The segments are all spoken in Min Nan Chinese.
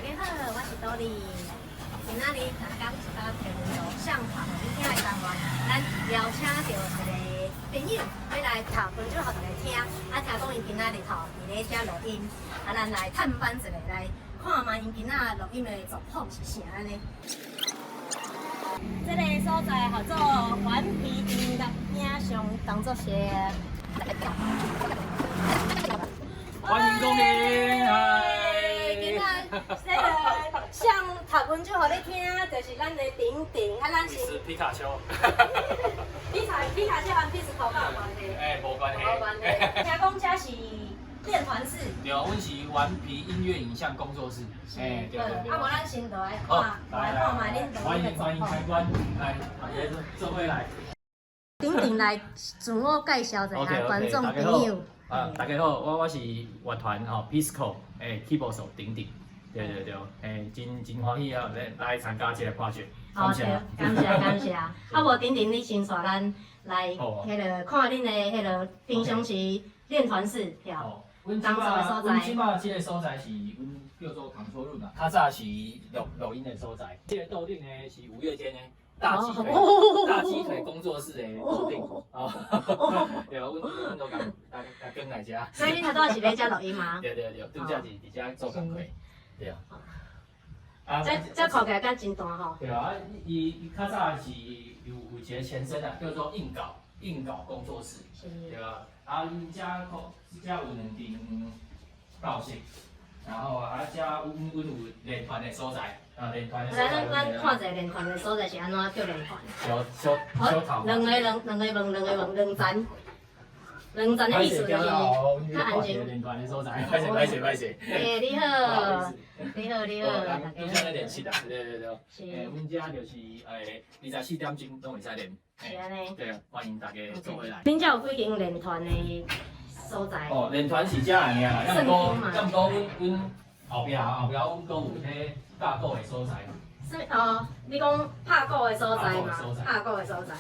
家好，我是多莉。今仔日逐工一百天文图上读予你聽的單元，咱邀請著一个朋友欲來讀分鐘予大家聽。啊，聽講𪜶今仔日吼佇咧遮錄音，啊，咱來探訪一下，來看覓𪜶今仔錄音的狀況是啥按呢。這个所在號做頑皮音樂影像工作室。歡迎光臨，嗨！今仔這个上讀文章予你聽，就是咱的頂頂，啊，咱是是皮卡丘。皮卡丘和 Pisco 有關係？欸，無關係。無關係。聽講這是練團室。對，阮是頑皮音樂影像工作室。欸，對對對。啊，無咱先落來看，來看覓恁歡迎歡迎參觀，來，大家做伙來。頂頂來自我介紹一下，觀眾朋友。啊，大家好，我是樂團吼 Pisco 欸，keyboard 手頂頂，對對對，欸，真真歡喜啊，來來參加這个 project。感謝感謝感謝。啊，無頂頂你先帶咱來，彼个看恁的彼个平常時練團室，對。阮這馬，阮這馬這个所在是阮叫做 control room 啊，較早是錄錄音的所在。這个桌頂呢是五月天的大雞腿，大雞腿工作室的桌頂。哦，對，阮阮都共來來跟來遮。所以恁頭拄仔是咧遮錄音嗎？對對對，拄才是佇遮做工課。對啊。啊，這這看起來敢真大吼。對啊，伊伊較早是有一个前身啊，叫做印稿印稿工作室，對啊。啊，𪜶遮可遮有兩間教室，然後啊，遮阮阮有練團的所在，啊，練團的所在。咱咱看一下練團的所在是按怎叫練團？小小小頭。兩個兩兩个門，兩个門，兩層。兩層的意思就是較安靜。練團的所在，歹勢歹勢歹勢。欸，你好，你好你好。拄才咧練習啦，對對對。欸，阮遮就是欸，24點鐘攏會使練。是按呢。對啊，歡迎大家做伙來。恁遮有幾間練團的所在？哦，練團是遮爾啦，抑毋過抑毋過，阮阮後壁後壁阮閣有彼教鼓的所在。啥物哦，你講拍鼓的所在嘛？拍鼓的所在。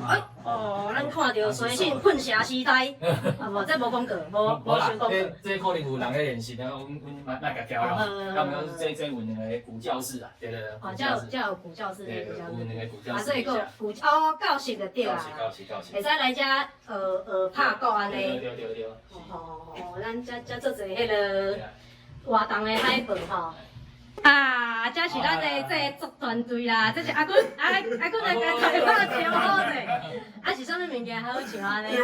哎哦，咱看著隨性噴射時代，啊無，這無廣告，無無收廣告。這這可能有人咧練習啊，阮阮莫共攪囉。啊，毋過這這有兩个鼓教室啊，對對對。哦，這有這有鼓教室，對，有兩个鼓教室。啊，所以閣有鼓哦，教室就對啊。教室教室。會使來遮學學拍鼓按呢。對對對對。哦哦，咱遮遮做濟彼个活動的海報吼。啊，這是咱的這個作團隊啦，這是阿君，阿阿君來共台拍招呼者。啊是啥物物件好笑按呢？我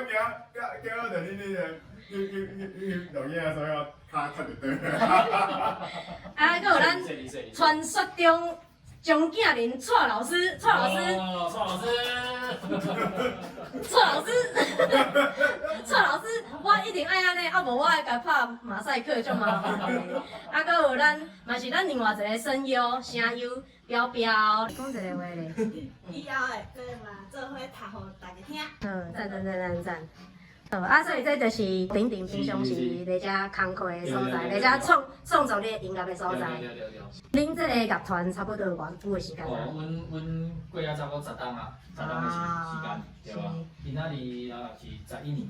驚驚驚我著恁彼个，你你你你錄影的時候跤踢著斷。啊，閣有咱傳說中張景林蔡老師，蔡老師。蔡老師。蔡老師，蔡老師，我一定愛按呢，啊無我愛共拍馬賽克，足麻煩的。啊，閣有咱，嘛是咱另外一个聲優，聲優標標，講一个話咧。以後會閣嘛做伙讀予大家聽。嗯，讚讚讚讚讚。好，啊，所以這就是頂頂平常時佇遮工課的所在，佇遮創創作你的音樂的所在。對對對對。恁這个樂團差不多有偌久的時間啊？哦，阮阮過啊差不多十冬啊，十冬的時時間，對吧？今仔日啊是11年。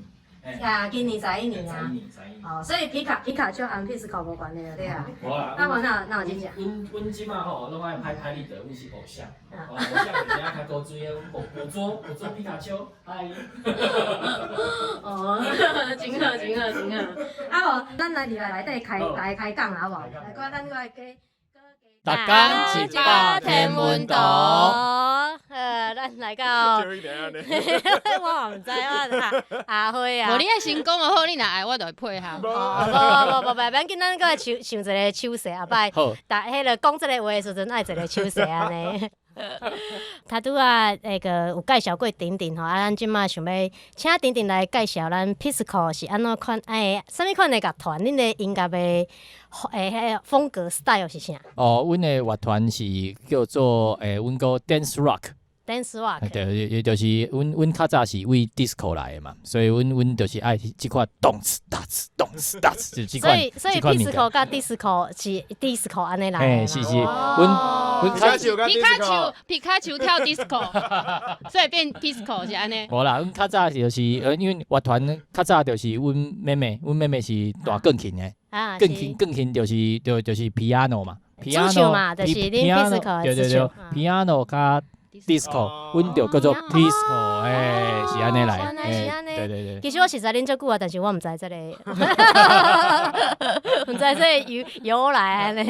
啊，今年十一年啊。十一年，十一年。哦，所以皮卡丘和 Pisco 無關係對啊。無啦。啊，無哪哪有真正？阮阮這馬吼攏愛歹歹你著，阮是偶像。哦，偶像就是較古錐的，阮捕捉捕捉皮卡丘，嗨。哦，真好，真好，真好。啊無，咱來入來內底開來開講啦，好無？來，過咱過來加。逐工一百天文圖。咱來到，我嘛毋知我阿輝啊。無你愛先講就好，你若愛我就會配合。無無無無，袂要緊，咱閣來手想一个手勢後擺，逐彼个講這个話的時陣愛一个手勢按呢。頭拄仔那个有介紹過頂頂吼，啊，咱這馬想欲請頂頂來介紹咱 Pisco 是按怎款，欸，啥物款的樂團？恁的音樂的欸，彼個風格 style 是啥？哦，阮的樂團是叫做欸，阮講 dance rock。 dance rock。對，也就是阮阮較早是為 disco 來的嘛，所以阮阮就是愛這款動次打次動次打次，就這款。所以所以 Pisco 佮 disco 是 disco 按呢來的。嘿，是是，阮阮皮卡丘皮卡丘皮卡丘跳 disco，所以變 Pisco 是按呢。無啦，阮較早就是呃，因為樂團較早就是阮妹妹，阮妹妹是彈鋼琴的。啊，鋼琴鋼琴就是 piano 嘛主唱嘛，就是恁 Pisco 對對對，piano 佮 disco，阮就叫做 Pisco，欸，是按呢來，欸，對對對。其實我熟似恁足久啊，但是我毋知這個，毋知這個由來按呢。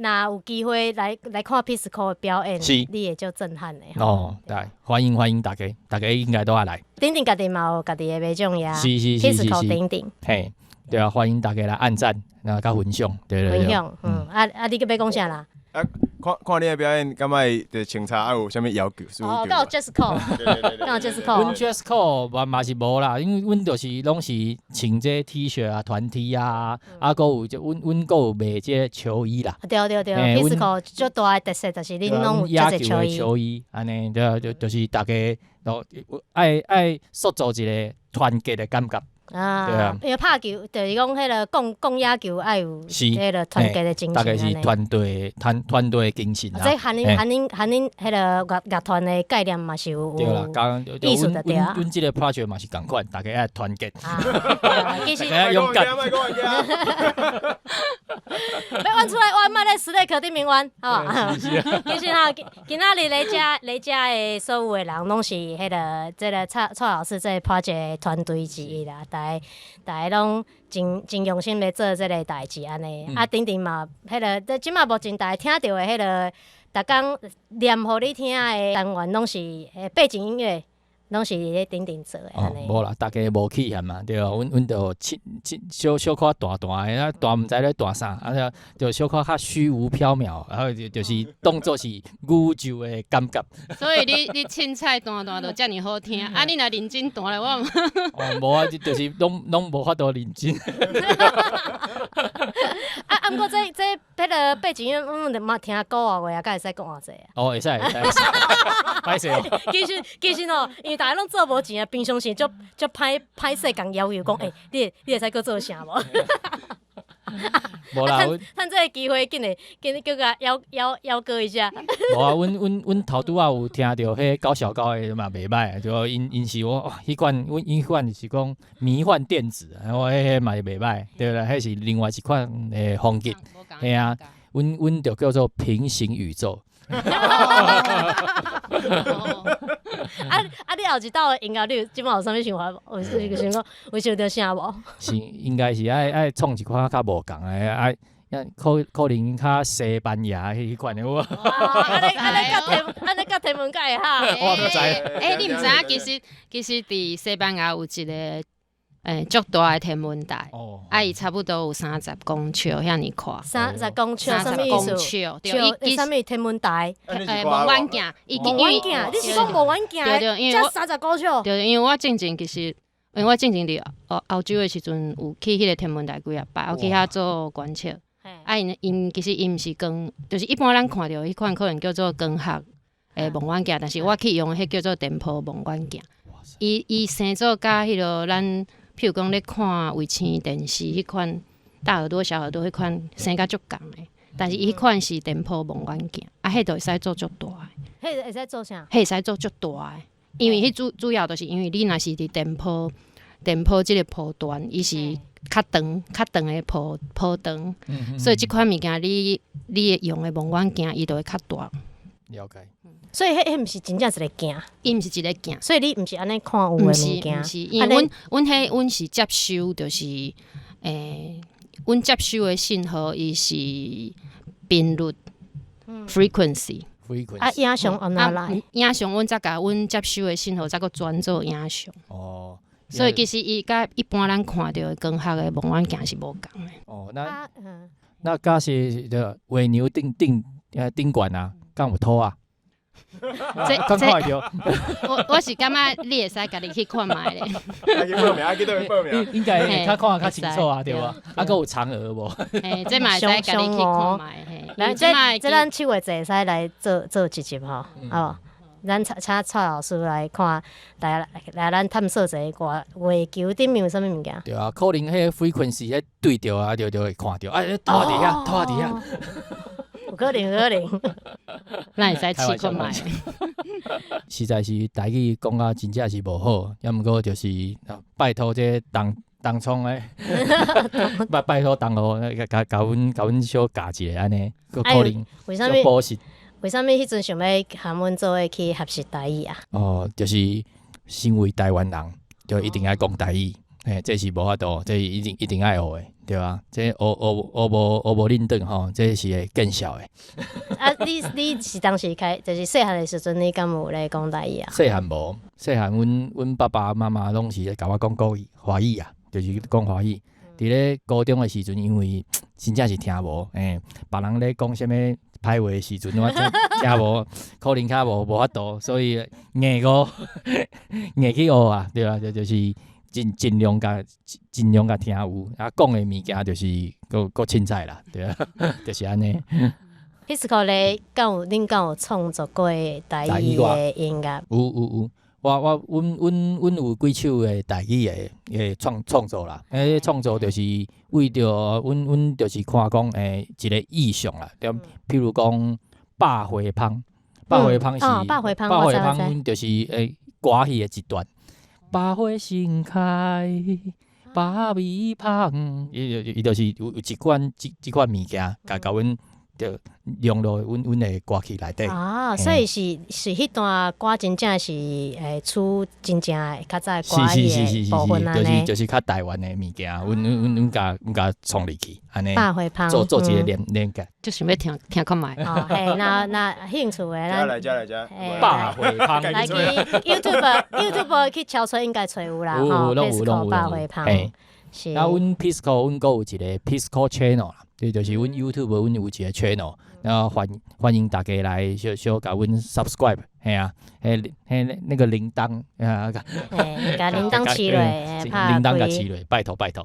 若有機會來看 Pisco 的表演，你會足震撼的。哦，對，歡迎歡迎大家，大家應該都愛來。頂頂家己嘛有家己的麥種呀，是是是是 Pisco 頂頂。嘿，對啊，歡迎大家來按讚，然後佮分享，對對對。分享，嗯，啊啊，你閣欲講啥啦？啊，看看你的表演，敢會就穿插啊有啥物要求？哦，敢有 dress code，敢有 dress code。阮 dress code 嘛是無啦，因為阮就是攏是穿這 T 恤啊、團 T 啊，啊，閣有這阮阮閣有賣這個球衣啦。對對對，Pisco 足大的特色就是恁攏有這個球衣。球衣，按呢，對，就是大家都愛塑造一個團結的感覺。啊，因為拍球就是講彼個講講野球愛有彼個團結的精神，大概是團隊的精神啊。這含恁含恁含恁彼個樂團的概念嘛是有對啦，意思的對啊。阮這個 project 嘛是仝款，大家愛團結。其實勇敢。欲冤出來冤，莫咧 Slack 頂面冤，吼。其實吼，今仔日來遮的所有的人，攏是彼個這個蔡蔡老師這個 project 團隊之一啦。大家攏真用心咧做這個代誌按呢。啊，頂頂嘛，彼個這這馬目前大家聽著的彼個，逐工念予你聽的單元，攏是背景音樂。攏是佇咧頂頂做的按呢。無啦，大家無起嫌嘛，對啊，阮就凊凊小小可彈彈的，啊彈毋知咧彈啥，啊就小可較虛無縹緲，然後就是當做是宇宙的感覺。所以你凊彩彈彈就遮爾好聽，啊你若認真彈咧，我哦，無啊，就是攏無法度認真。啊，啊，毋過這彼個背景音樂，阮嘛聽古外話啊，敢會使講偌濟啊？哦，會使會使，歹勢哦。其實吼，因為大家攏做無錢啊，平常時足足歹歹勢共要求講，欸，你會使閣做啥無？無啦，趁這個機會，緊來緊閣共邀邀邀歌一下。無啊，阮頭拄仔有聽著彼個搞小高的嘛袂䆀，就𪜶是我彼款，阮彼款是講迷幻電子，我彼嘛是袂䆀，對啦，彼是另外一款的風格，嘿啊，阮就叫做平行宇宙。啊啊！你後一道的音樂，你有這擺有啥物想法無？有想講有想著啥無？是應該是愛創一款較無仝的，愛可能較西班牙彼款的有無？按呢佮天文會哈？我毋知。欸，你毋知影？其實佇西班牙有一個足大的天文台，啊，伊差不多有30公尺遐爾闊。30公尺，啥物意思？對，啥物天文台？望遠鏡。望遠鏡，你是講望遠鏡？對對，因為才30公尺。對，因為我進前其實，因為我進前佇歐洲的時陣，有去彼個天文台幾仔擺，我去遐做觀測。啊，𪜶其實伊毋是光，就是一般咱看著彼款可能叫做光學的望遠鏡，但是我去用的彼叫做電波望遠鏡。伊生做佮彼落咱，譬如講咧看衛星電視彼款大耳朵、小耳朵彼款生甲足仝的，但是伊彼款是電波望遠鏡，啊，彼就會使做足大的。彼會使做啥？彼會使做足大的，因為彼主要就是因為你若是佇電波這個波段，伊是較長的波長，所以這款物件你用的望遠鏡，伊就會較大。了解。所以彼毋是真正一個鏡，伊毋是一個鏡，所以你毋是按呢看有的物件，毋是，因為阮彼阮是接收，就是阮接收的信號，伊是頻率，frequency。啊，影像按怎來？影像阮才共阮接收的信號，才閣轉做影像。哦。所以其實伊佮一般咱看著的光學的望遠鏡是無仝的。哦，那敢是著蝸牛頂懸啊，敢有土啊？這敢看會著？我是感覺你會使家己去看覓咧。去報名，去佗報名。應該會較看較清楚啊，對無？啊，閣有嫦娥無？嘿，這嘛會使家己去看覓。來，這咱7月會使來做做一集吼，哦。咱請蔡老師來看，來咱探索一下外月球頂面有啥物物件。對啊，可能彼个 frequency 彼對著啊，就會看著，啊，土佇遐，土佇遐。有可能，有可能。咱會使試看覓。實在是台語講甲真正是無好，抑毋過就是拜託這當同創的，拜託同學，共阮小教一下按呢，閣可能為啥物？補習。為啥物彼陣想欲含阮做伙去學習台語啊？哦，就是身為台灣人，就一定愛講台語，嘿，這是無法度，這是一定一定愛學的，對啊，這學無恁轉吼，這是會見笑的。啊，你是當時開，就是細漢的時陣，你敢有咧講台語啊？細漢無，細漢阮爸爸媽媽攏是咧共我講國語、華語啊，就是講華語。佇咧高中的時陣，因為真正是聽無，欸，別人咧講啥物歹話的時陣，我聽無，可能較無法度，所以硬學硬去學啊，對啊，就是盡量共聽有，啊，講的物件就是閣凊彩啦，對啊，就是按呢。 Pisco 咧，敢有恁敢有創作過台語的音樂？有有有，我阮有幾首的台語的創作啦，彼創作就是為著阮就是看講一個意象啦，對，譬如講百花芳，百花芳是百花芳，百花芳，阮就是歌戲的一段。百花盛開，百味芳，伊就是有這款物件，共阮就融入阮的歌曲內底。啊，所以是彼段歌真正是出真正的較早的歌的部分就是就是較台灣的物件，阮共創入去，按呢做一個連結。就想欲聽聽看覓。哦，嘿，那興趣的，咱來遮來遮，百花芳。來去 YouTube 去搜尋應該揣有啦，吼，Pisco 百花芳。是。啊，阮 Pisco 阮閣有一個 Pisco Channel 啦，這就是阮 YouTube 阮有一個 channel，然後歡迎大家來小小共阮 subscribe，嘿啊，彼那個鈴鐺啊，共鈴鐺飼落，鈴鐺共飼落，拜託拜託。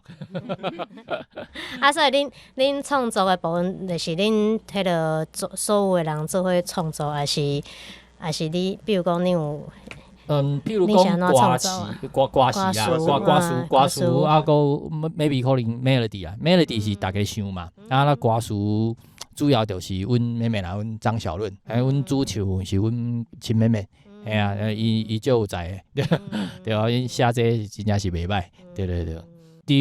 啊，所以恁創作的部分，就是恁彼个做所有的人做伙創作，抑是你，比如講你有。嗯，譬如講歌詞、歌詞啊，歌詞，啊，閣 maybe 可能 melody 啊，melody 是大家想嘛，啊，那歌詞主要就是阮妹妹啦，阮張小潤，還有阮主唱是阮親妹妹，嘿啊，伊足有才的，對啊，𪜶寫這真正是袂䆀，對對對。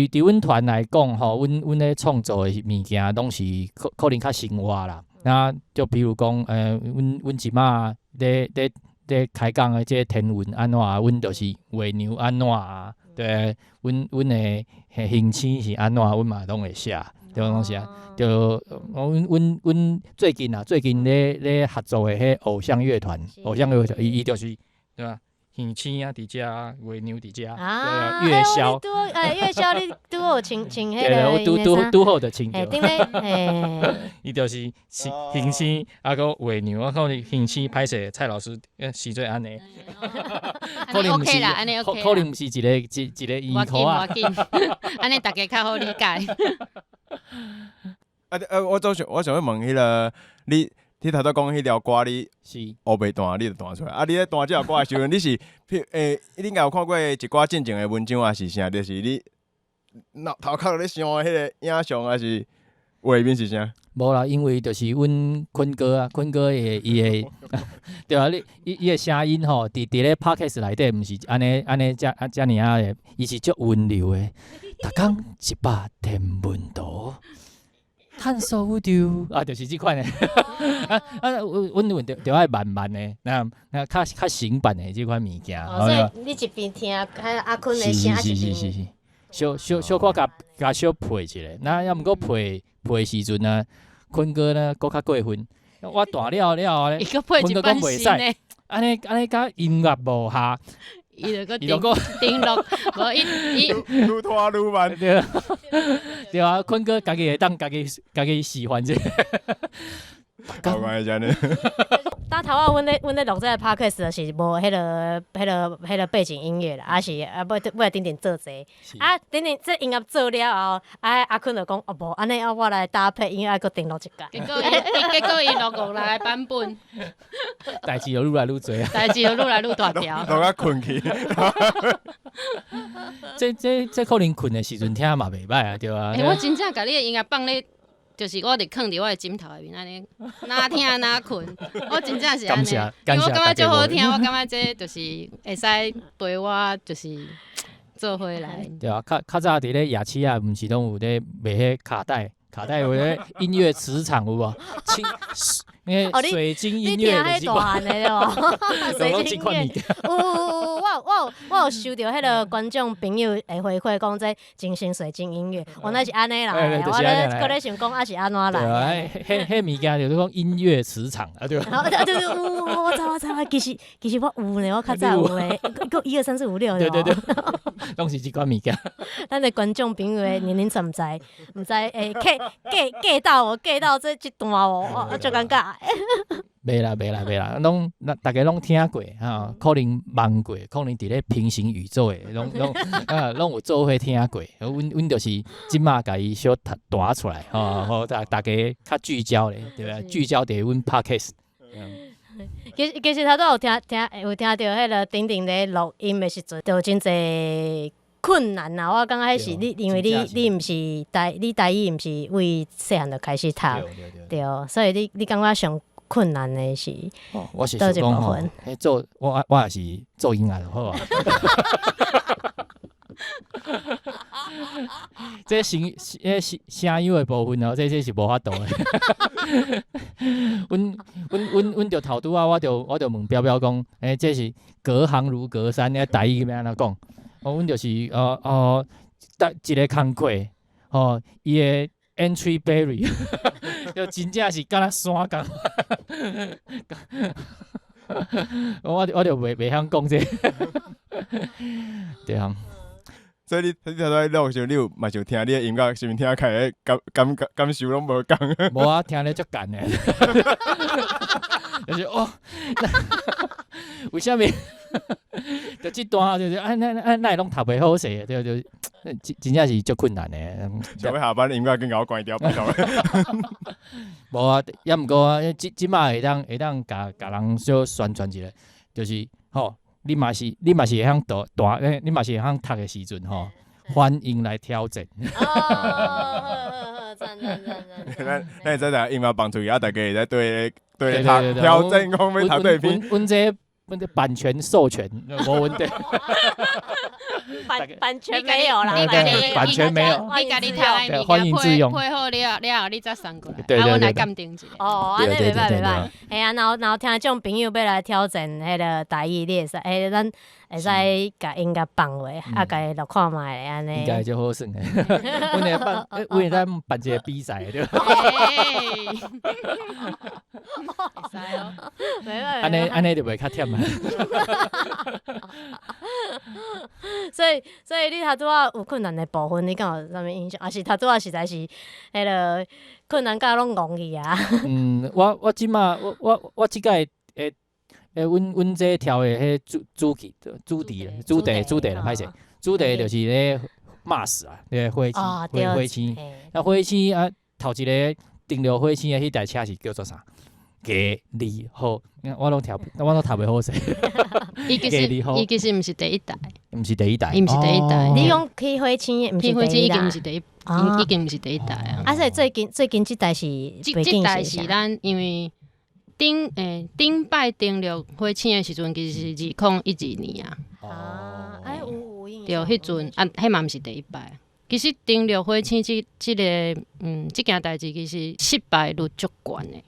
佇阮團來講吼，阮咧創作的物件攏是可能較生活啦，啊，就比如講，阮這馬咧開講的這個天文按怎，阮就是月娘按怎啊，對，阮的行星是按怎，阮嘛攏會寫，對，攏是啊，就阮最近啊，最近咧合作的彼偶像樂團，偶像樂團，伊就是對吧？行星啊，佇遮，月娘佇遮，月宵，月宵你拄好穿穿彼个，我拄好就穿著。頂咧，伊就是行星啊，閣月娘，我看行星歹勢，蔡老師是做按呢。可能毋是，可能毋是一個圓箍啊。按呢大家較好理解。啊，我想欲問彼个你。你頭拄講彼條歌，你是烏白彈，你就彈出來。啊，你咧彈這條歌的時陣，你是譬你應該有看過一寡進前的文章，抑是啥？就是你腦頭殼咧想的彼个影像，抑是畫面是啥？無啦，因為就是阮坤哥啊，坤哥的伊的對啊，你伊的聲音吼，佇咧 Podcast 內底毋是按呢按呢遮啊遮爾仔的，伊是足溫柔的。逐工一百天文圖。探索宇宙啊，就是這款的啊，阮就愛慢慢的，那較醒版的這款物件。哦，所以你一邊聽阿坤的聲，是，小可共小配一下，那抑毋過配時陣啊，坤哥呢閣較過分，我彈了了咧，坤哥講袂使，按呢按呢佮音樂無合。伊就閣頂落，無伊伊愈拖愈慢，對對啊，坤哥家己會當家己喜歡這個。好關係呢。當頭仔阮咧錄這個 podcast 就是無彼个背景音樂啦，啊是啊，尾頂頂做這，啊頂頂這音樂做了後，啊阿坤就講哦無，按呢啊我來搭配音樂，閣頂錄一擺。結果伊錄五六个版本，代誌就愈來愈濟啊！代誌就愈來愈大條，錄甲睏去。這可能睏的時陣聽嘛袂䆀啊，對啊。欸，我真正共你的音樂放咧。就是我佇囥佇我的枕頭內面按呢，若聽若睏，我真正是按呢，因為我感覺足好聽，我感覺這就是會使陪我，就是做伙來。對啊，較較早佇咧夜市啊，毋是攏有咧賣彼卡帶，卡帶有咧音樂磁場有無？清，那個水晶音樂你聽彼大漢的對無？水晶音樂。有有有，我有收著彼个觀眾朋友的回饋，講這精神水晶音樂，原來是按呢來的。我咧閣咧想講，啊是按怎來？彼彼物件就是講音樂磁場啊，對。對對對，有我知我知我其實我有呢，我較早有的，閣一二三四五六。對對對，攏是這款物件。咱的觀眾朋友的年齡層毋知，毋知會 get 到無 get 到這段無，我足尷尬。袂啦袂啦袂啦，攏大家攏聽過哈，可能夢過，可能佇咧平行宇宙的，攏攏啊攏有做伙聽過。阮就是這馬共伊小彈出來，吼，予大家較聚焦咧，對吧？聚焦佇阮 Podcast。其實頭拄有聽聽有聽著彼个頂頂咧錄音的時陣，就真濟困難啦。我感覺彼是你，因為你毋是台，你台語毋是為細漢就開始讀，對，所以你感覺上困難的是哦，我是想講吼，做我也是做音樂就好啊。這聲聲聲優的部分哦，這是無法度的。阮就頭拄仔，我就問彪彪講，欸，這是隔行如隔山，你台語欲按怎講？哦，阮就是哦哦，一個工課，吼，伊的 entry barrier 就真正是敢若山仝。我就袂曉講這個，對啊。所以你頭拄錄的時陣，你有嘛是有聽你的音樂，是毋是聽起來感受攏無仝？無啊，聽咧足幹的。就是哦，為啥物？就這段就是啊，那那會攏讀袂好勢，對對，真正是足困難的。想欲下班音樂緊共我關掉，拜託。無啊，抑毋過啊，這馬會當共人小宣傳一下，就是吼。你嘛是會曉讀大，你嘛是會曉讀的時陣吼，歡迎來挑戰。哦，好好好，讚讚讚讚。咱會使共音樂放出去，啊，大家會使對對讀挑戰講欲讀對篇。阮這版權授權無問題。版權沒有啦，版權沒有。你家己讀的歡迎自用。配好了了後，你再送過來，啊，阮來鑑定一下。哦，按呢袂䆀袂䆀。嘿啊，若有聽眾朋友欲來挑戰彼个台語，你會使，欸，咱會使共音樂放落，啊，共伊錄看覓按呢。應該就好耍的。阮會辦，阮會當辦一個比賽對。會使哦。按呢按呢就袂較忝啊。所以你頭拄仔有困難的部分，你敢有啥物印象？抑是頭拄仔實在是彼个困難甲攏戇去啊？嗯，我這馬我這擺會會阮這跳的彼主題主題主題主題啦，歹勢，主題就是咧 Mars 啊，彼個火星火星。啊，火星啊，頭一个登陸火星的彼台車是叫做啥？藝二號，我攏聽，我攏讀袂好勢。伊其實毋是第一代，毋是第一代，伊毋是第一代。你講去火星的，去火星已經毋是第一，已經毋是第一代啊。啊，所以最近這代是，這代是咱因為頂擺登陸火星的時陣，其實是2012年啊。哦，哎，有印對，彼陣啊，彼嘛毋是第一擺。其實登陸火星這個這件代誌其實失敗率足懸的。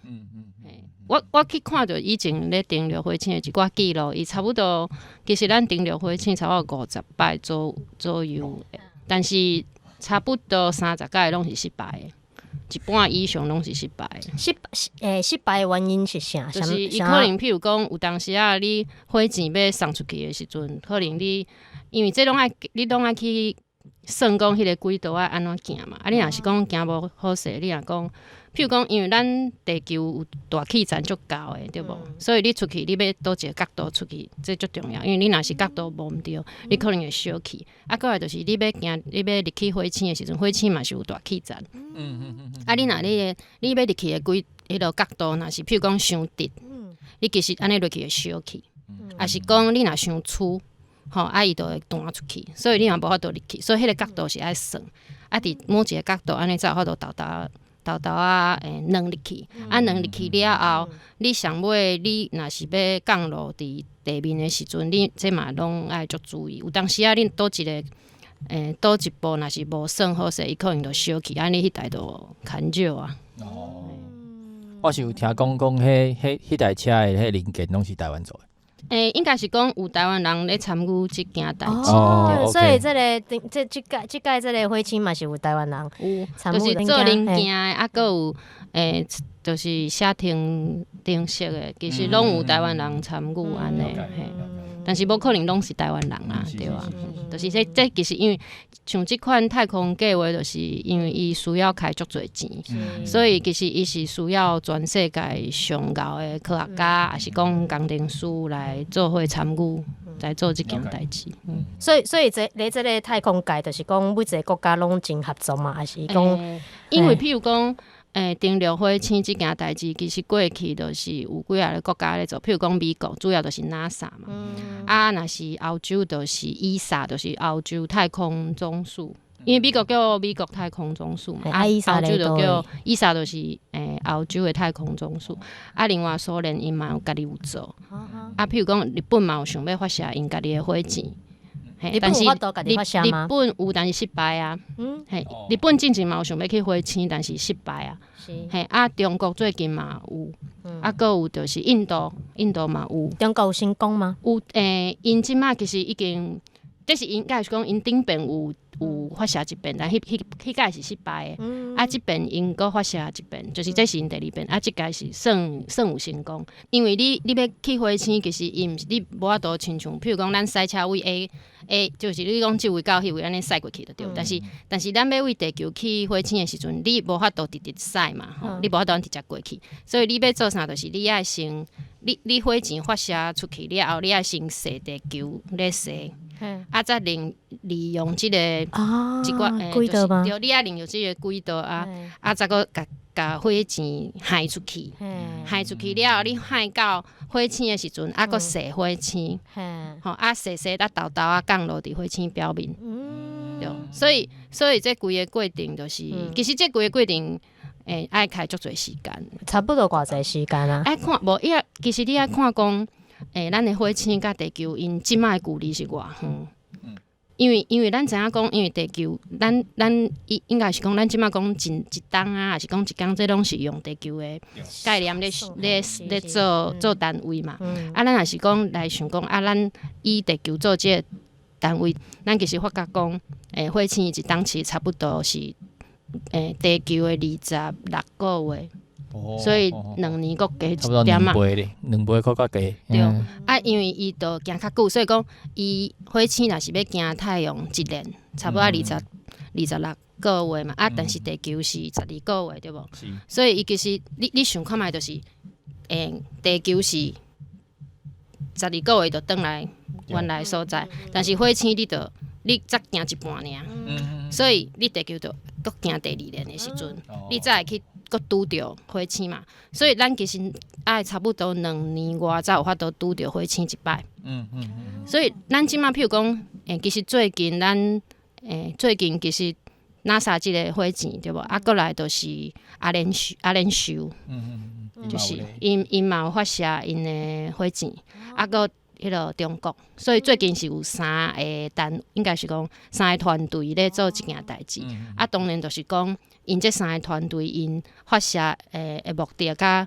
我去看著以前咧登陸火星的一寡記錄，伊差不多其實咱登陸火星差不多50擺左右，但是差不多30擺攏是失敗的，一半以上攏是失敗的。失敗的原因是啥？就是伊可能譬如講，有當時啊，你火箭欲送出去的時陣，可能你因為這攏愛你攏愛去算講彼个軌道愛按怎行嘛，啊，你若是講行無好勢，你若講。譬如講，因為咱地球有大氣層足厚的，對無？所以你出去，你欲佗一个角度出去，這足重要。因為你若是角度無毋對，你可能會燒去。啊，閣來就是你欲行，你欲入去火星的時陣，火星嘛是有大氣層。啊，你若你的你欲入去的軌彼个角度，若是譬如講傷直，你其實按呢落去會燒去。抑是講你若傷粗，吼，啊，伊就會彈出去，所以你嘛無法度入去。所以彼个角度是愛算。啊，佇某一个角度按呢才有法度到達。沓沓仔軟入去，啊軟入去了後，你上尾你若是欲降落佇地面的時陣，你這嘛攏愛足注意。有當時仔你佗一个佗一步若是無算好勢，伊可能就燒去，按呢彼台就牽少啊。哦，我是有聽講講，彼台車的彼零件攏是台灣做的。應該是講有台灣人咧參與這件代誌。哦，所以這个這這屆這屆這个火星嘛是有台灣人有，就是做零件的，啊，閣有就是寫程式的，其實攏有台灣人參與按呢。但是無可能攏是台灣人啊，對啊，就是這這其實因為像這款太空計畫，就是因為伊需要開足濟錢，所以其實伊是需要全世界上𠢕的科學家，抑是講工程師來做伙參與，來做這件代誌。所以這咧這个太空界，就是講每一个國家攏真合作嘛，抑是講？因為譬如講，登陸火星這件代誌，其實過去就是有幾仔個國家咧做，譬如講美國，主要就是 NASA 嘛。啊，若是歐洲就是 ESA，就是歐洲太空總署。因為美國叫美國太空總署嘛，啊，歐洲就叫 ESA，就是歐洲的太空總署。啊，另外蘇聯𪜶嘛有家己有做。啊，譬如講日本嘛有想欲發射𪜶家己的火箭。日本有法度家己發射嗎？日本有，但是失敗啊。嘿，日本進前嘛有想欲去火星，但是失敗啊。嘿，啊，中國最近嘛有，啊，閣有就是印度，印度嘛有。中國有成功嗎？有，𪜶這馬其實已經，這是應該是講𪜶頂遍有發射一遍，但彼擺是失敗的。啊，這遍𪜶閣發射一遍，就是這是𪜶第二遍。啊，這擺是算有成功，因為你欲去火星，其實伊毋是你無法度親像，譬如講咱駛車為 A，就是你講這位到彼位按呢駛過去就對。但是咱欲為地球去火星的時陣，你無法度直直駛嘛，吼，你無法度直接過去。所以你欲做啥，就是你愛先，你火箭發射出去了後，你愛先踅地球咧踅。啊，才利用這个一寡軌道嗎？對，你愛利用這个軌道啊，啊，才閣共共火箭害出去，害出去了後，你害到火星的時陣，啊，閣踅火星，吼，啊，踅踅啊，沓沓仔降落佇火星表面。對，所以這規个過程就是，其實這規个過程，愛開足濟時間。差不多偌濟時間啊？愛看無？伊啊，其實你愛看講，咱的火星佮地球，𪜶這馬的距離是偌遠？因為咱知影講，因為地球，咱應該是講，咱這馬講一冬啊，抑是講一工，這攏是用地球的概念咧做單位嘛。啊，咱若是講來想講，啊，咱以地球做這个單位，咱其實發覺講，火星一冬其實差不多是，地球的26個月。所以2年閣加一點仔。兩倍咧，兩倍閣較加。對，啊，因為伊就行較久，所以講伊火星若是欲行太陽一年，差不多26個月嘛。啊，但是地球是12個月，對無？所以伊其實你想看覓就是，地球是十二個月就轉來原來所在，但是火星你就你才行一半爾，所以你地球就閣行第二年的時陣，你才會去閣拄著火星嘛，所以咱其實愛差不多2年外才有法度拄著火星一擺。所以咱這馬譬如講，其實最近咱，最近其實 NASA 這个火箭對無？啊，閣來就是阿聯酋，就是𪜶嘛有發射𪜶的火箭，啊，閣彼个中國，所以最近是有三个單，應該是講三個團隊咧做這件代誌。啊，當然就是講，𪜶這三個團隊𪜶發射的目的佮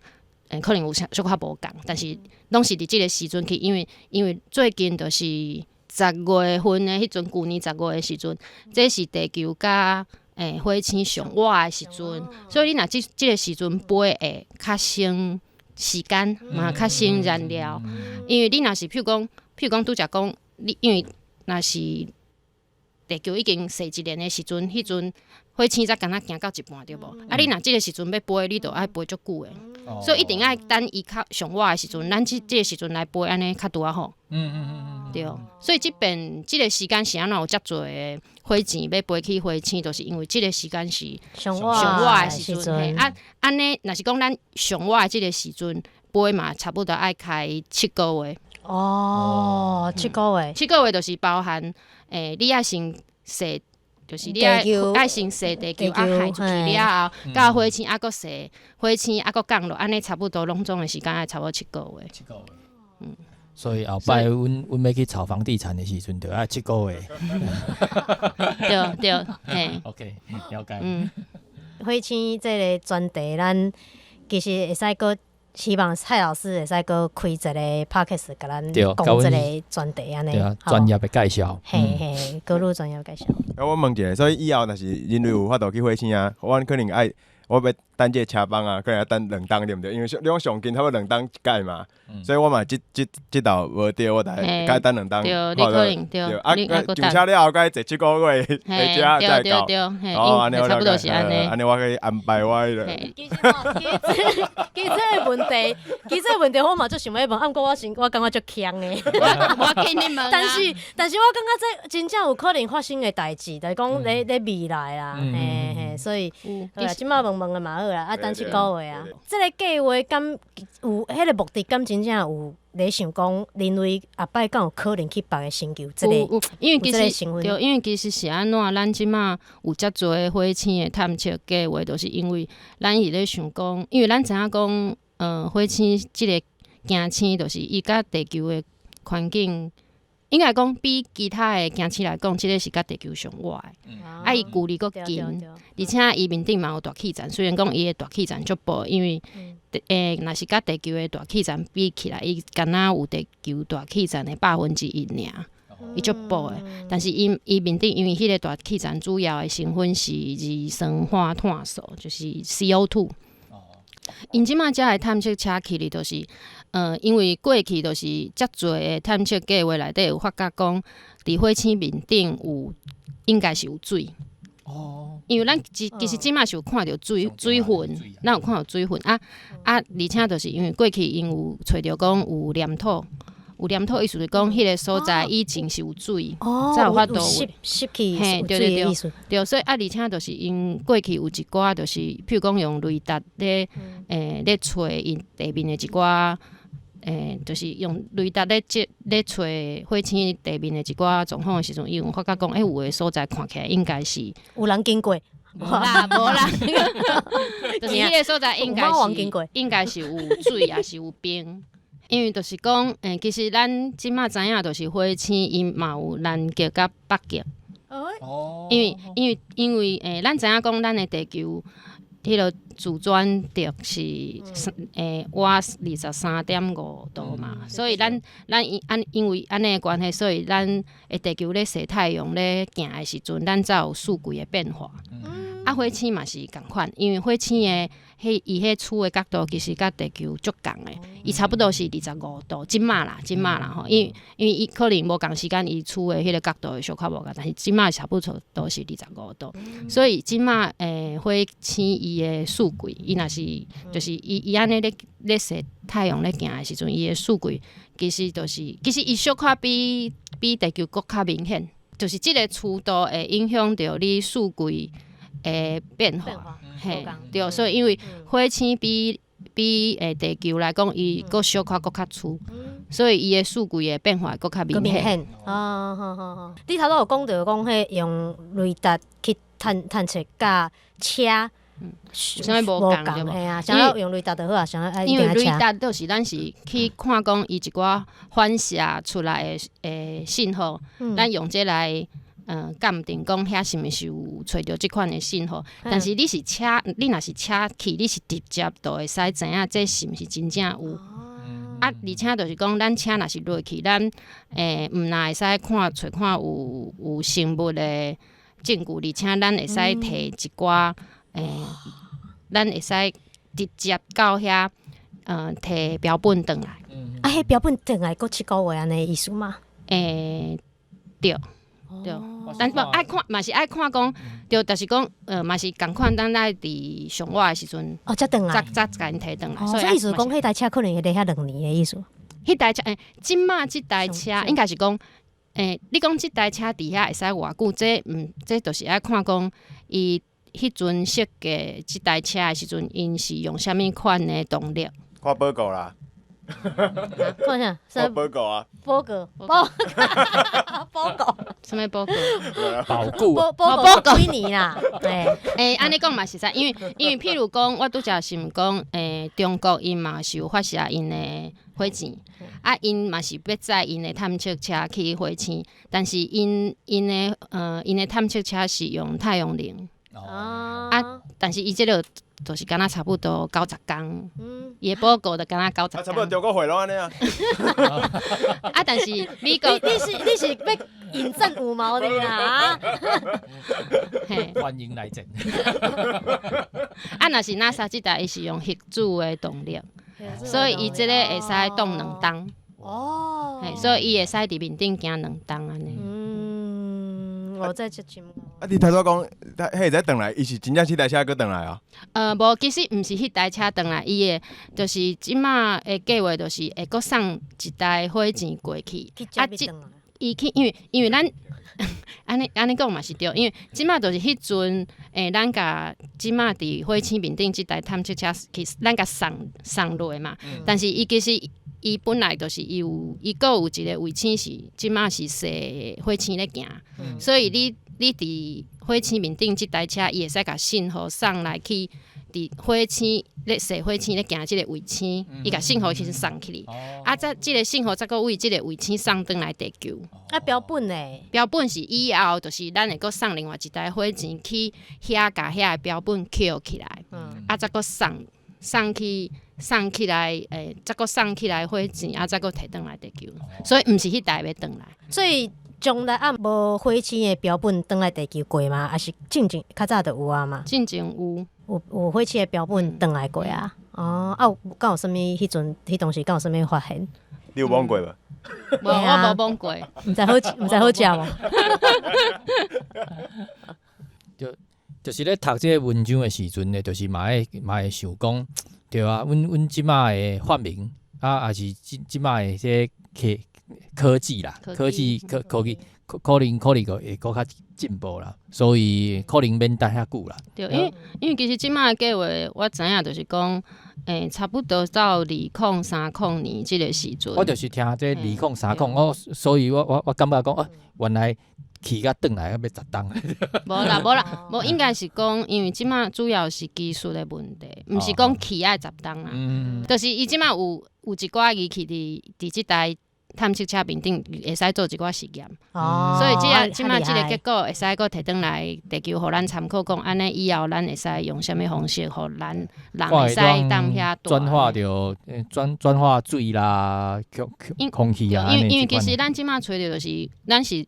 可能有小可無仝，但是攏是佇這个時陣去，因為最近就是10月份的彼陣，舊年十月的時陣，這是地球佮火星上倚的時陣，所以你若這个時陣飛會較省時間嘛，較省燃料，因為你若是譬如講拄才講，你因為若是地球已經踅一年的時陣，彼陣火星才敢若行到一半對無？啊，你若這个時陣欲飛，你就愛飛足久的，所以一定愛等伊較上倚的時陣，咱這个時陣來飛，按呢較拄仔好。對，所以這遍這个時間是按怎有遮濟的火箭欲飛去火星，就是因為這个時間是上倚的時陣。啊，按呢，若是講咱上倚的這个時陣飛嘛，差不多愛開七個月。哦，七個月。七個月就是包含，你愛先踅就是你愛愛先踅地球啊，海出去了後，到火星啊，閣踅火星啊，閣降落，按呢差不多攏總的時間愛差不多七個月。七個月。嗯，所以後擺阮欲去炒房地產的時陣，就愛七個月。對對，嘿。 OK，了解。嗯。火星這个專題，咱其實會使閣。希望蔡老師會使閣開一个 podcast，共咱講這个專題按呢，專業的介紹。嘿嘿，閣愈專業介紹。啊，我問一下，所以以後若是人類有法度去火星啊，阮可能愛我欲等這个車幫啊，可能愛等2冬對毋對？因為你講上近差不多兩冬一屆嘛，所以我嘛這這這道無對，我大概等兩冬。對，你可能對。啊，上車了後，該坐7個月回家才會到。哦，按呢差不多是按呢。按呢我可以安排我彼个。其實其實其實這个問題，其實這个問題我嘛足想欲問，啊，毋過我想我感覺足锵的。無要緊你問。但是我感覺這真正有可能發生的代誌，就是講咧咧未來啦，嘿嘿，所以，這擺問問的嘛好啦，啊，等7個月啊。這个計畫敢有彼个目的，敢真正有咧想講人類後擺敢有可能去別个星球？這个有，因為其實對，因為其實是按怎，咱這馬有遮濟火星的探測計劃，就是因為咱是咧想講，因為咱知影講，火星這个行星，就是伊佮地球的環境，應該講比其他的行星來講，這个是佮地球上熱的。啊，伊距離閣近，而且伊面頂嘛有大氣層，雖然講伊的大氣層足薄，因為若是佮地球的大氣層比起來，伊敢若有地球大氣層的1%爾，伊足薄的。但是伊伊面頂因為彼个大氣層主要的成分是二酸化碳素，就是 CO2。𪜶這馬遮的探測車去哩，就是，因為過去就是遮濟的探測計劃內底有發覺講，佇火星面頂有應該是有水。哦。因為咱其實這馬是有看著水水分，咱有看著水分啊啊，而且就是因為過去𪜶有揣著講有黏土，有黏土意思是講彼个所在以前是有水，才有法度有濕氣，嘿，對對對，對，所以啊，而且就是𪜶過去有一寡，就是譬如講用雷達咧，咧揣𪜶地面的一寡，就是用雷達咧接咧揣火星地面的一寡狀況的時陣，伊有發覺講，有的所在看起來應該是有人經過，無啦無啦，就是彼个所在應該是應該是有水，抑是有冰。因為就是講，其實咱這馬知影，就是火星伊嘛有南極佮北極。哦。因為咱知影講，咱的地球彼个自轉軸是倚23.5度嘛，所以咱咱因按因為按呢的關係，所以咱的地球咧踅太陽咧行的時陣，咱才有四季的變化。啊，火星嘛是仝款，因為火星的彼伊彼處的角度其實佮地球足仝的，伊差不多是25度，這馬啦，這馬啦吼，因為伊可能無仝時間，伊處的彼个角度會小可無仝，但是這馬差不多都是25度，所以這馬火星伊的四季，伊若是就是伊伊按呢咧咧踅太陽咧行的時陣，伊的四季其實就是其實伊小可比比地球閣較明顯，就是這个趨度會影響著你四季的變化，嘿，對，所以因為火星比比地球來講，伊閣小可閣較趨，所以伊的四季的變化閣較明顯。哦，好好好。你頭拄有講著講，彼用雷達去探探測佮車，啥物無仝對無？嘿啊，啥物用雷達就好啊，啥物愛因為雷達就是咱是去看講伊一寡反射出來的信號，咱用這來。鑑定講遐是毋是有揣著這款的信號？但是你是車，你若是車去，你是直接就會使知影這是毋是真正有。啊，而且就是講，咱車若是落去，咱毋若會使看揣看有有生物的證據，而且咱會使提一寡咱會使直接到遐提標本轉來。啊，彼標本轉來閣7個月按呢意思嗎？對。對，但無愛看，嘛是愛看講，對，就是講，嘛是仝款，咱愛佇上倚的時陣，哦，才轉來，才才共𪜶提轉來。所以意思講，彼台車可能會佇遐2年的意思。彼台車，這馬這台車應該是講，你講這台車佇遐會使偌久？這毋，這就是愛看講，伊彼陣設計這台車的時陣，𪜶是用啥物款的動力？看報告啦。看啥？看報告啊！報告，報報告。啥物報告？保固報報告幾年啦？欸，按呢講嘛實在，因為譬如講，我拄才是毋講，中國𪜶嘛是有發射𪜶的火箭，啊，𪜶嘛是欲載𪜶的探測車去火星，但是𪜶的探測車是用太陽能。哦。啊，但是伊這个就是敢若差不多90工，伊的報告就敢若九十工。差不多中國火攏按呢啊。啊，但是美國，你是欲引戰五毛的啦？歡迎來戰。啊，若是 NASA 這台，伊是用核子的動力，所以伊這個會使擋2冬。哦。所以伊會使佇面頂行2冬按呢。我在這節目。啊！你頭拄講，彼會使轉來，伊是真正這台車閣轉來啊？無，其實毋是彼台車轉來，伊的就是這馬的計劃，就是會閣送一台火箭過去。啊，伊去，因為咱按呢按呢講嘛是對，因為這馬就是彼陣，咱共這馬佇火星面頂這台探測車去，咱共送落嘛。但是伊其實伊本來就是伊有，伊閣有一个衛星是這馬是踅火星咧行，所以你佇火星面頂這台車，伊會使共信號送來去佇火星咧踅火星咧行這个衛星，伊共信號先送去。啊，再這个信號再閣為這个衛星送轉來地球。啊，標本咧？標本是以後就是咱會閣送另外一台火箭去遐，共遐个標本抾起來，啊，再閣送去。送起來，再閣送起來火箭，啊，再閣提轉來地球，所以毋是彼台欲轉來。所以從來啊無火星的標本轉來地球過嗎？抑是進前較早就有啊嘛？進前有，有火星的標本轉來過啊？哦，啊有敢有啥物？彼陣彼當時敢有啥物發現？你有摸過無？無，我無摸過。毋知好，毋知好食無？就是咧讀這个文章的時陣咧，就是嘛會想講。對啊，阮這馬的發明啊，抑是這馬的這科技啦，科技可能會閣較進步啦，所以可能免等遐久啦。對，因為其實這馬的計劃，我知影就是講，差不多到2030年這个時陣。我就是聽這2030，我所以我感覺講，哦，原來去甲轉來欲10冬。無啦無啦，無應該是講，因為這馬主要是技術的問題，毋是講去愛10冬啦。就是伊這馬有一寡儀器佇這台探測車面頂會使做一寡實驗。所以這馬這个結果會使閣提轉來地球，予咱參考，講按呢以後咱會使用啥物方式，予咱人會使當遐轉化著轉化水啦，空氣啊。因為其實咱這馬揣著就是，咱是。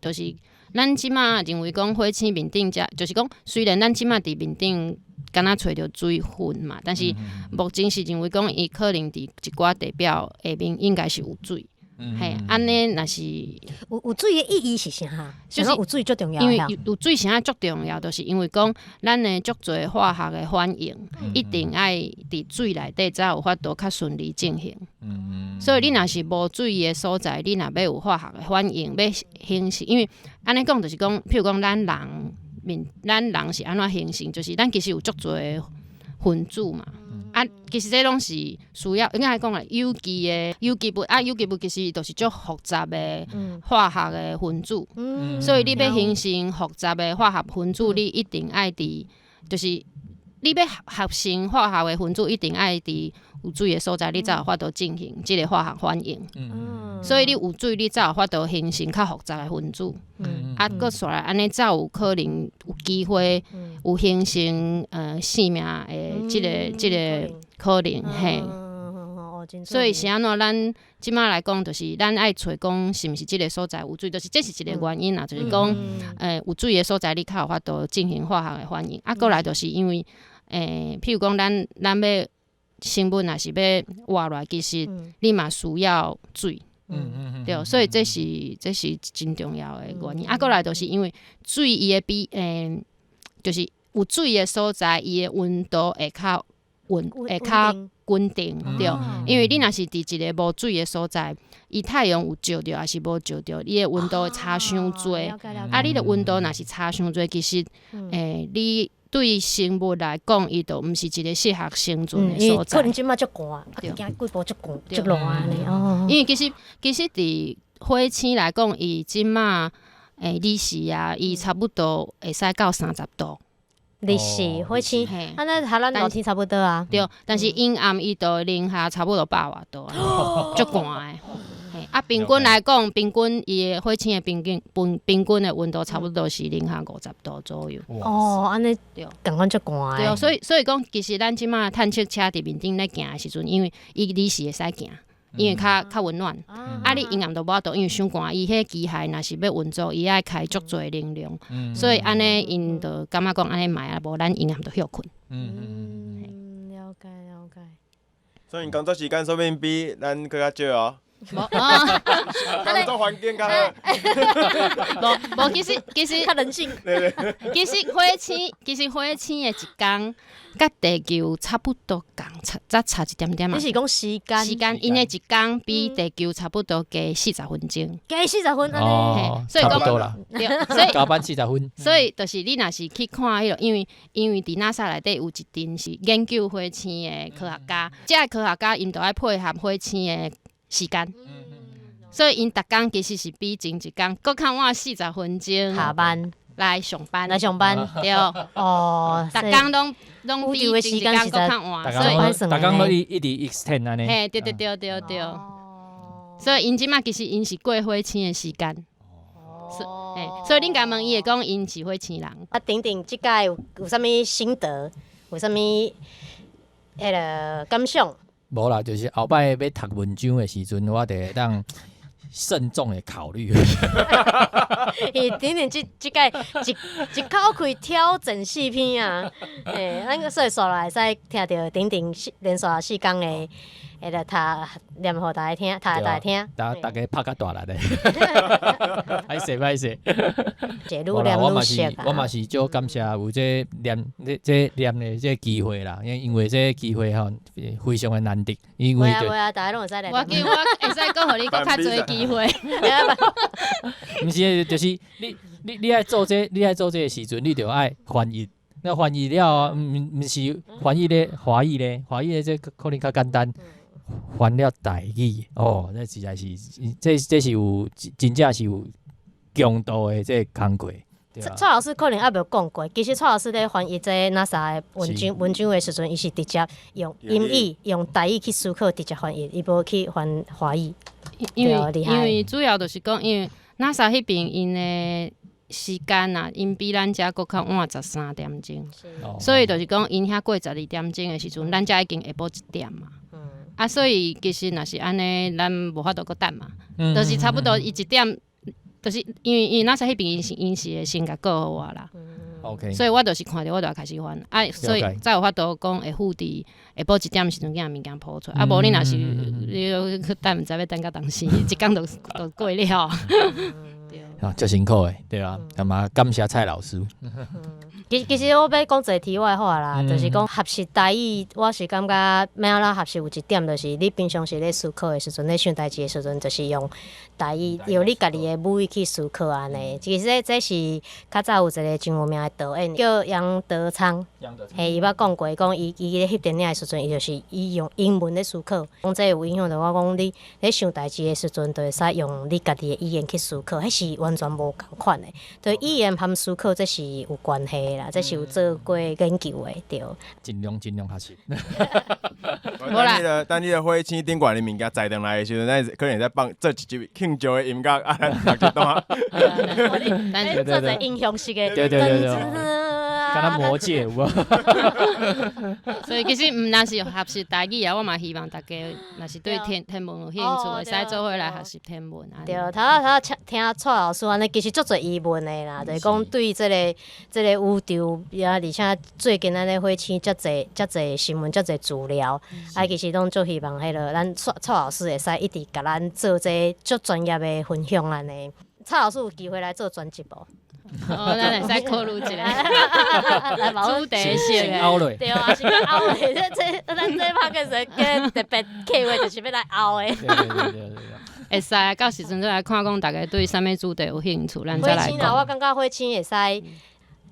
就是咱這馬認為講火星面頂遮，就是講雖然咱這馬佇面頂敢若揣著水分嘛，但是目前是認為講伊可能佇一寡地表下面應該是有水。嘿，按呢若是有水的意義是啥？就是有水足重要。因為有水啥足重要，就是因為講咱的足濟化學的反應，一定愛佇水內底才有法度較順利進行。所以你若是無水的所在，你若欲有化學的反應，欲形成，因為按呢講就是講，譬如講咱人面，咱人是按怎形成，就是咱其實有足濟分子嘛。啊，其實這攏是需要，應該講啦，有機的有機物啊，有機物其實就是足複雜的化學的分子。所以你欲形成複雜的化學分子，你一定愛佇，就是你欲合成化學的分子，一定愛佇有水的所在，你才有法度進行這个化學反應。所以你有水，你才有法度形成較複雜的分子。啊，閣煞來按呢，才有可能有機會有形成生命的這个可能嘿。所以是按怎咱這馬來講，就是咱愛揣講是毋是這个所在有水，就是這是一个原因啦，就是講，有水的所在你較有法度進行化學的反應。啊，閣來就是因為，譬如講咱欲生物若是欲活落來，其實你嘛需要水。對，所以這是真重要的原因。啊，閣來就是因為水伊的比，就是有水的所在，伊的溫度會較穩，會較穩定，對。因為你若是佇一个無水的所在，伊太陽有照著，抑是無照著，伊的溫度會差傷濟。啊，你的溫度若是差傷濟，其實，你對生物來講，伊就毋是一个適合生存的所在。可能這馬足寒，啊，行幾步足寒，足熱按呢。因為其實佇火星來講，伊這馬日時啊，伊差不多會使到30度。日時火星，按呢和咱露天差不多啊。對，但是陰暗伊就零下差不多百外度，足寒的。啊，平均來講，平均伊的火星的平均平均的溫度差不多是零下50度左右。哦，按呢對，仝款足寒。對，所以講，其實咱這馬探測車佇面頂咧行的時陣，因為伊日時會使行。因為較較溫暖，啊！你陰暗就無法度，因為傷寒，伊彼機械若是欲運作，伊愛開足濟能量，所以按呢，𪜶就感覺講按呢莫啊，無咱陰暗就歇睏。嗯，了解了解。所以工作時間說不定比咱閣較少哦。無啊，工作環境較好。無無，其實較人性。其實火星的一工，佮地球差不多仝，差才差一點點啊。你是講時間？時間，𪜶的一工比地球差不多加四十分鐘。加四十分按呢？哦，所以差不多啦。對，所以加班四十分。所以就是你若是去看彼個，因為佇 NASA 內底有一陣是研究火星的科學家，這个科學家𪜶就愛配合火星的時間。所以𪜶逐工其實是比前一工閣較晚四十分鐘下班來上班，來上班，對。哦，逐工攏比前一工閣較晚，所以逐工攏一直 extend 按呢。嘿，對對對對對。所以𪜶這馬其實𪜶是過火星的時間。所以恁共問伊會講𪜶是火星人。啊，頂頂這擺有啥物心得？有啥物彼个感想？無啦，就是後擺欲讀文章的時陣，我就會當慎重的考慮。伊頂頂這擺一口氣挑戰四篇啊！欸，咱所以紲落來會使聽著頂頂連續四工的，會來讀念予大家聽，讀予大家聽。逐家拍較大力咧，歹勢歹勢。愈念愈熟啊。我嘛是足感謝有這念這念的這機會啦，因為這機會吼非常的難得。因為會啊會啊，大家攏會使來。我記我會使閣予你閣較濟機會。毋是，就是你愛做這个時陣，你就愛翻譯。那翻譯了，毋是翻譯咧華語咧，華語咧這可能較簡單。翻了台語，哦，這實在是，這是有真正是有強度的這工課。蔡老師可能猶無講過，其實蔡老師咧翻譯這 NASA 的文章的時陣，伊是直接用英語、用台語去思考，直接翻譯，伊無去翻華語。因為主要就是講，因為 NASA 彼邊𪜶的時間啊，𪜶比咱遮閣較晚13點鐘，所以就是講，𪜶遐過12點鐘的時陣，咱遮已經下晡1點嘛。啊，所以其實若是按呢，咱無法度閣等嘛，就是差不多伊一點，就是因為 NASA 彼邊𪜶是會先共告予我啦。 所以我就是看著我就開始翻，啊，所以才有法度講會赴佇下晡1點時陣去共物件鋪出來。啊，無你若是你去等，毋知欲等到當時，一工就過了。啊，足辛苦的，對啊，嘛感謝蔡老師。其實我欲講一个題外話啦，就是講學習台語，我是感覺欲按怎學習有一點，就是你平常時咧思考的時陣，咧想代誌的時陣，就是用台語，用你家己的母語去思考按呢。其實這是較早有一個真有名的導演叫楊德昌，嘿，伊捌講過，講伊咧翕電影的時陣，伊就是伊用英文咧思考，講這有影響著我講你咧想代誌的時陣，就會使用你家己的語言去思考，彼是完全無仝款的。對語言含思考，這是有關係的啦，這是有做過研究的，對。盡量學習。等彼个火星頂懸的物件載轉來的時陣，咱可能會使放做一集慶祝的音樂啊，咱讀一段。做一个英雄式的。對對對對。敢若魔戒有無？所以其實毋但是學習台語啊，我嘛希望大家若是對天文有興趣，會使做伙來學習天文。對，頭仔頭仔聽蔡老師按呢，其實足濟疑問的啦，就是講對這個宇宙，啊，而且最近按呢火星遮濟遮濟新聞，遮濟資料，啊，其實攏足希望彼个咱蔡蔡老師會使一直共咱做這足專業的分享按呢。蔡老師有機會來做專輯無？哦，咱會使考慮一下，主題性的，對啊，先拗落，這咱這拍個時陣特別計劃就是欲來拗的。對對對對。會使啊，到時陣再來看講，大家對啥物主題有興趣，咱再來講。火星啊，我感覺火星會使。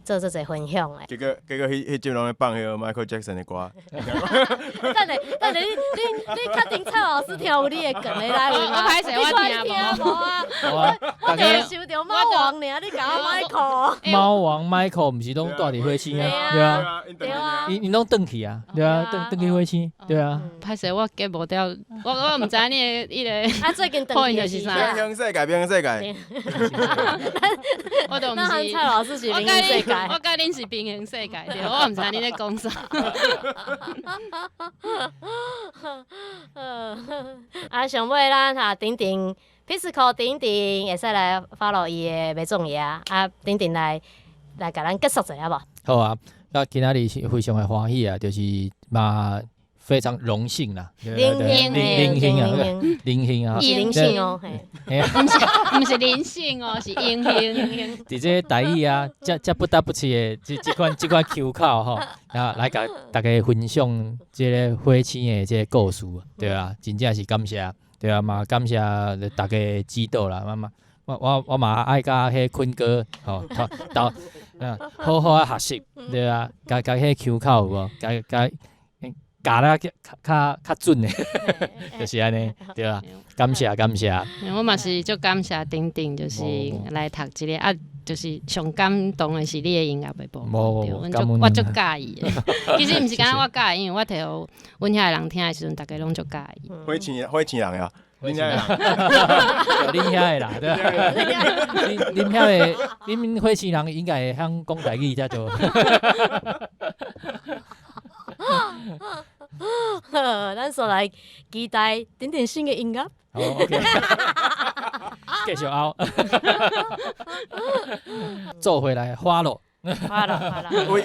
做這濟分享的。結果彼彼集攏咧放彼個 Michael Jackson 的歌。等下等下，你確定蔡老師聽有你的梗的來話嗎？我歹勢我聽無啊。我淨係想著貓王爾，你共我 Michael。貓王 Michael 毋是攏蹛佇火星啊？對啊，對啊，𪜶攏轉去啊，對啊，轉去火星，對啊。歹勢我 get 無著，我毋知你的彼個。啊，最近轉去是啥？平行世界，平行世界。我都毋是。蔡老師是平行世界。我佮恁是平行世界，對，我毋知你咧講啥。啊，上尾咱哈頂頂 Pisco 頂頂會使來 follow 伊的麥種爺啊，頂頂來共咱結束一下無？好啊，那今仔日是非常的歡喜啊，就是嘛非常榮幸啦，榮幸榮幸啊，榮幸啊，是靈性哦，嘿，毋是靈性哦，是榮幸。佇這台語啊，這不得不試的這款 Q 口吼，啊，來共大家分享這个火星的這个故事，對啊，真正是感謝，對啊，嘛感謝大家的指導啦，嘛嘛，我嘛愛佮彼坤哥吼，鬥好好啊學習，對啊，共彼 Q 口有無？共共教得較準的，就是按呢，對啊，感謝感謝。我嘛是足感謝頂頂，就是來讀這个啊，就是上感動的是你的音樂的部分，對，我足佮意的。其實毋是干焦我佮意，因為我提予阮遐的人聽的時陣，逐家攏足佮意。火星人呀，恁遐的人，恁遐的啦，對啊。恁遐的，恁火星人應該會曉講台語才對。好，咱煞來期待頂頂新的音樂。好，OK，繼續拗，做回來花落，花落花落。為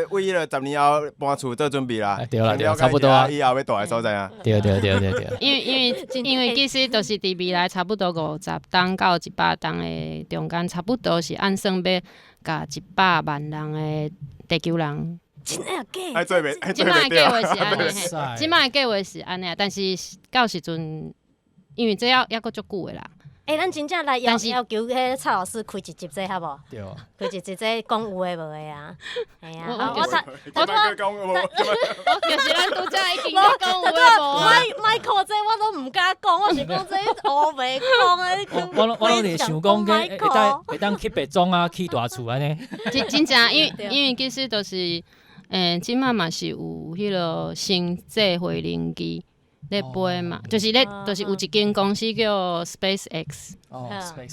彼个10年後搬厝做準備啦。對啦對，差不多啊。以後欲蹛的所在啊。對對對對對。因為其實就是佇未來差不多50冬到100冬的中間，差不多是按算欲共100萬人的地球人。真的假？這擺的計劃是按呢，這擺的計劃是按呢，但是到時陣，因為這猶閣足久的啦。欸，咱真正來要求彼蔡老師開一集這好無？對。開一集這講有的無的啊。嘿啊，我我就是咱拄才已經講有的無啊。 Michael 這我都毋敢講，我是講這烏白講的。我攏是想講，會當去白裝啊，起大厝按呢。真正，因為其實就是。這擺嘛是有彼个星際飛行機咧飛嘛，就是咧，就是有一間公司叫 SpaceX，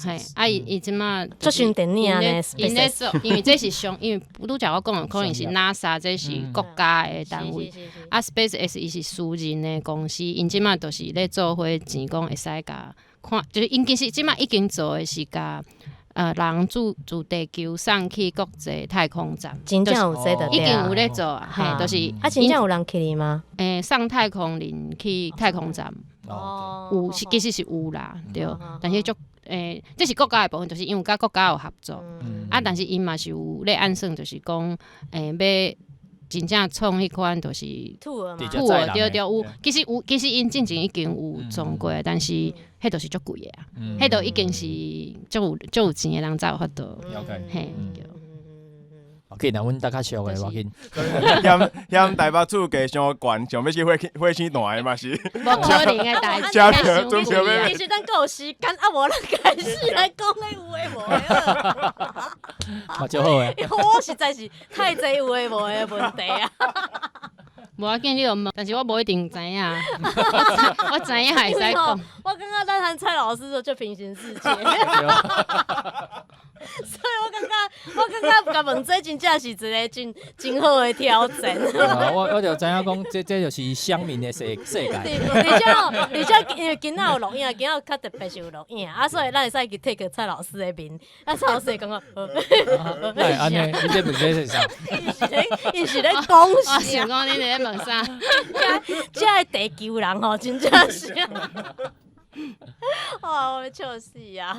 嘿，啊伊伊這擺做像電影呢，𪜶咧做，因為這是上，因為拄才我講的可能是 NASA，這是國家的單位，啊 SpaceX 伊是私人的公司，𪜶這擺就是咧做火箭，講會使共看，就是𪜶其實這擺已經做的是共人自地球送去國際太空站，真正有這個，已經有咧做啊，嘿，就是啊，真正有人去哩嗎？送太空人去太空站，有是其實是有啦，對，但是足這是國家的部分，就是因為佮國家有合作，啊，但是𪜶嘛是有咧按算，就是講欲真正創彼款就是土的，對對有，其實有，其實𪜶進前已經有創過，但是彼都是足貴的啊，彼都已經是足有錢的人才有法度，嘿。緊啊，阮搭較俗的，無要緊。嫌台北厝價傷懸，想欲去火星蹛的嘛是。無可能的代誌。其實咱閣有時間，啊無咱開始來講彼有的無的。嘛足好的。我實在是太濟有的無的問題啊。無要緊，你就問，但是我無一定知影。我知影會使講。我感覺咱和蔡老師說就平行世界。所以我感覺共問這真正是一個真好的挑戰。我就知影講，這就是鄉民的世界。而且因為今仔有錄影，今仔較特別是有錄影，啊，所以咱會使去 take 蔡老師的面，啊，蔡老師會感覺。會按呢，你這問這是啥？伊是咧講啥？我想講你咧問啥？這个地球人吼，真正是。哦，我欲笑死啊！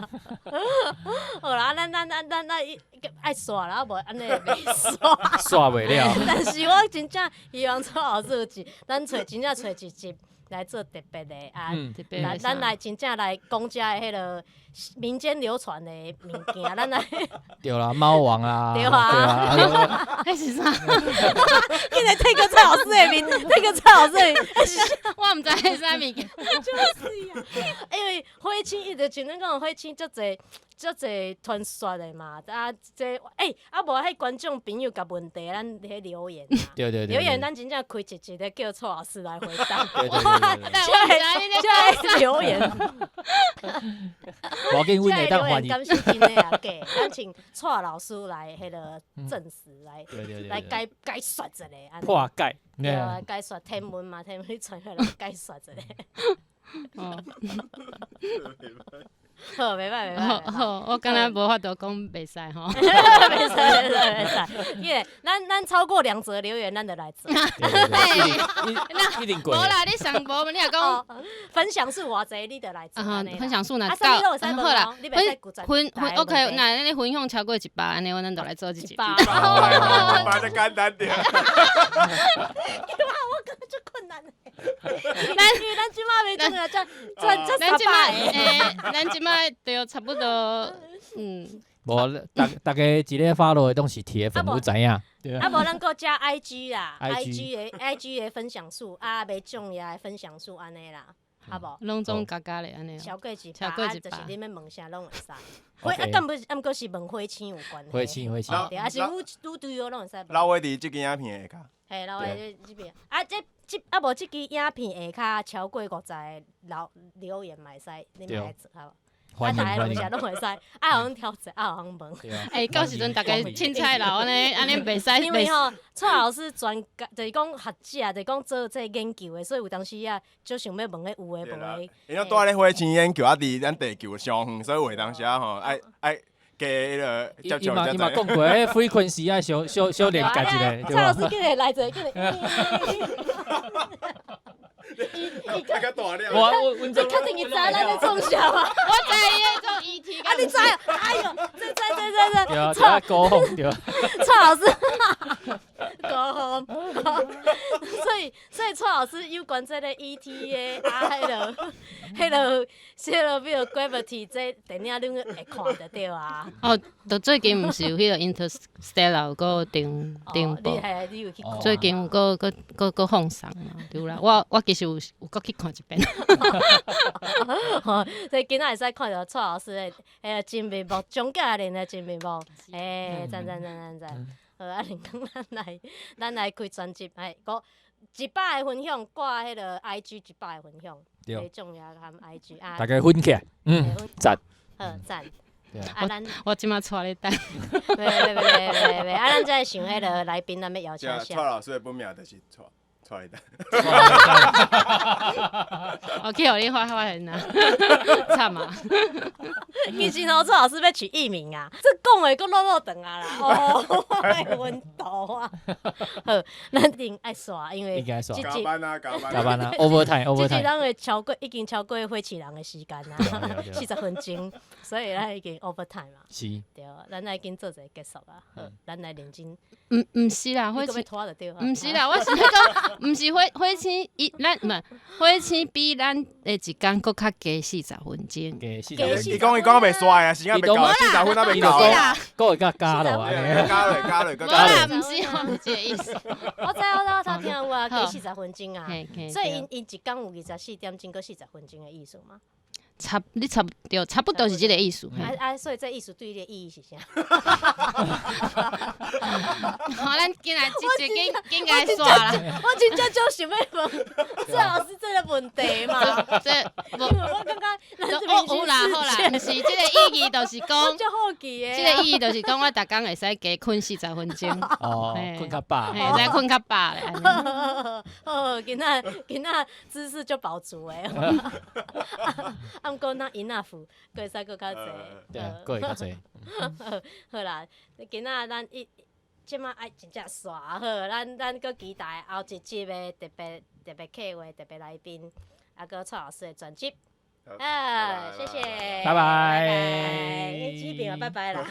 好啦，咱愛煞啦，無按呢袂煞。煞袂了。但是我真正希望蔡老師有一，咱揣真正揣一集，来做特别的啊。咱咱来真正来讲遮的彼个民间流传的物件，咱来。对啦，猫王啊。对啊。彼是啥？竟然退个蔡老师的面，退个蔡老师的面，我毋知彼啥物件。就是啊，因为火星伊就像咱讲火星足济足济传说的嘛，啊，这欸，啊无彼观众朋友共问题，咱彼留言啊。对对对。留言咱真正开一集咧叫蔡老师来回答。对对对。就爱留言。无要紧，阮会当欢迎。敢是真的抑假？咱请蔡老师来彼个证实，来来解解说一下。破解。对啊，解说天文嘛，天文你传来解说一下。哦。好，袂歹袂歹。好，我敢若无法度讲袂使吼。袂使袂使袂使，因为咱咱超过两则留言，咱就来做。一定过。无啦，你上无，你若讲分享数偌济，你就来做。分享数若够，好啦，分分 OK，那你分享超过100，按呢，咱就来做一集。 100就简单点。我感觉足困难的。咱咱这马袂中啊，这这这咱这马欸，咱这马对差不多，嗯。无，逐逐家一个 follow 的拢是铁粉，有知影？啊，无咱阁加 IG 啦，IG 的 IG 的分享数，啊，袂重要的分享数按呢啦，好无？拢总加加咧按呢。超过100，啊，就是你欲问啥拢会使。火啊，敢不毋过是问火星有关系。火星，火星。对，啊是宇宇宙拢会使。老话伫这支影片下跤。嘿，老话这这边啊，这这啊无这支影片下跤超过50个留留言嘛会使，你嘛来做好无？欢迎欢迎。拢会使，爱予阮挑战，爱予阮问。欸，到时阵逐家凊彩留按呢，按呢袂使。因为吼，蔡老师专家就是讲学者，就是讲做这研究的，所以有当时啊，足想欲问彼有的无的。因为蹛咧火星研究啊，离咱地球伤远，所以有当时啊吼，爱爱加彼个接触。伊嘛伊嘛讲过，彼 frequency 爱小小小连结一下，蔡老师叫你来一个，叫你。伊较大粒。我我你确定伊知咱咧创啥吗？我知伊咧做 ET。啊，你知？哎哟，这这这这这。对啊，高峰对。蔡老师，高峰。所以所以蔡老师有关这个 ET 的啊，彼个彼个彼个比如 Gravity 这电影恁会看著对啊。哦，就最近毋是有彼个 Interstellar 有阁重重播。你有去看？最近有阁阁阁阁放送嘛？对啦，我我其实有有阁去看一遍。所以今仔会使看著蔡老师的彼个真面目，终结练的真面目。欸，赞赞赞赞赞！好，啊，恁讲咱来，咱来开专辑，哎，五100个分享挂彼个 IG 100个分享，最重要含 IG 啊。大家分起来，嗯，赞。好赞。啊，咱我这马𤆬咧等。袂袂袂袂袂，啊，咱才想彼个来宾，咱欲邀请啥？蔡老师的本名就是蔡。蹛咧等。我去予你发发现啊，惨啊！其实吼，蔡老师欲取艺名啊，这讲话阁落落长啊啦，哦，会晕倒啊。好，咱一定爱煞，因为加班啊，加班，加班啊，overtime，overtime。这集咱会超过，已经超过火星人的时间啊，40分钟，所以咱已经 overtime 嘛。是。对，咱爱紧做一个结束啊。好，咱来认真。毋毋是啦，火星，毋是啦，我是咧讲，毋是火火星伊咱毋火星比咱的一工阁较加四十分钟。加四十。伊讲伊讲袂煞啊，时间袂够，四十分仔袂够。阁会佮加落来。加落加落，无啦，毋是我毋是这个意思。我知我知，我听有啊，加四十分钟啊，所以𪜶𪜶一工有24点钟，阁四十分钟的意思嘛？差你差对，差不多是这个意思。啊啊，所以这意思对你的意义是啥？好，咱紧来直接紧紧来煞啦。我真正就想欲问蔡老师这个问题嘛。这，因为我感觉哦，有啦好啦，毋是这个意义，就是讲，足好奇的。这个意义就是讲，我逐工会使加睏四十分钟。哦，睏较饱。会使睏较饱咧。好，今仔今仔知识足饱足的。啊，毋过那 enough，阁会使阁较济。对，阁会较济。好啦，今仔咱一这马爱真正煞好，咱咱阁期待后一集的特别特别客话、特别来宾，啊，阁蔡老师的专辑。啊，谢谢，拜拜。这边拜拜啦。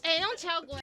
欸，拢超过。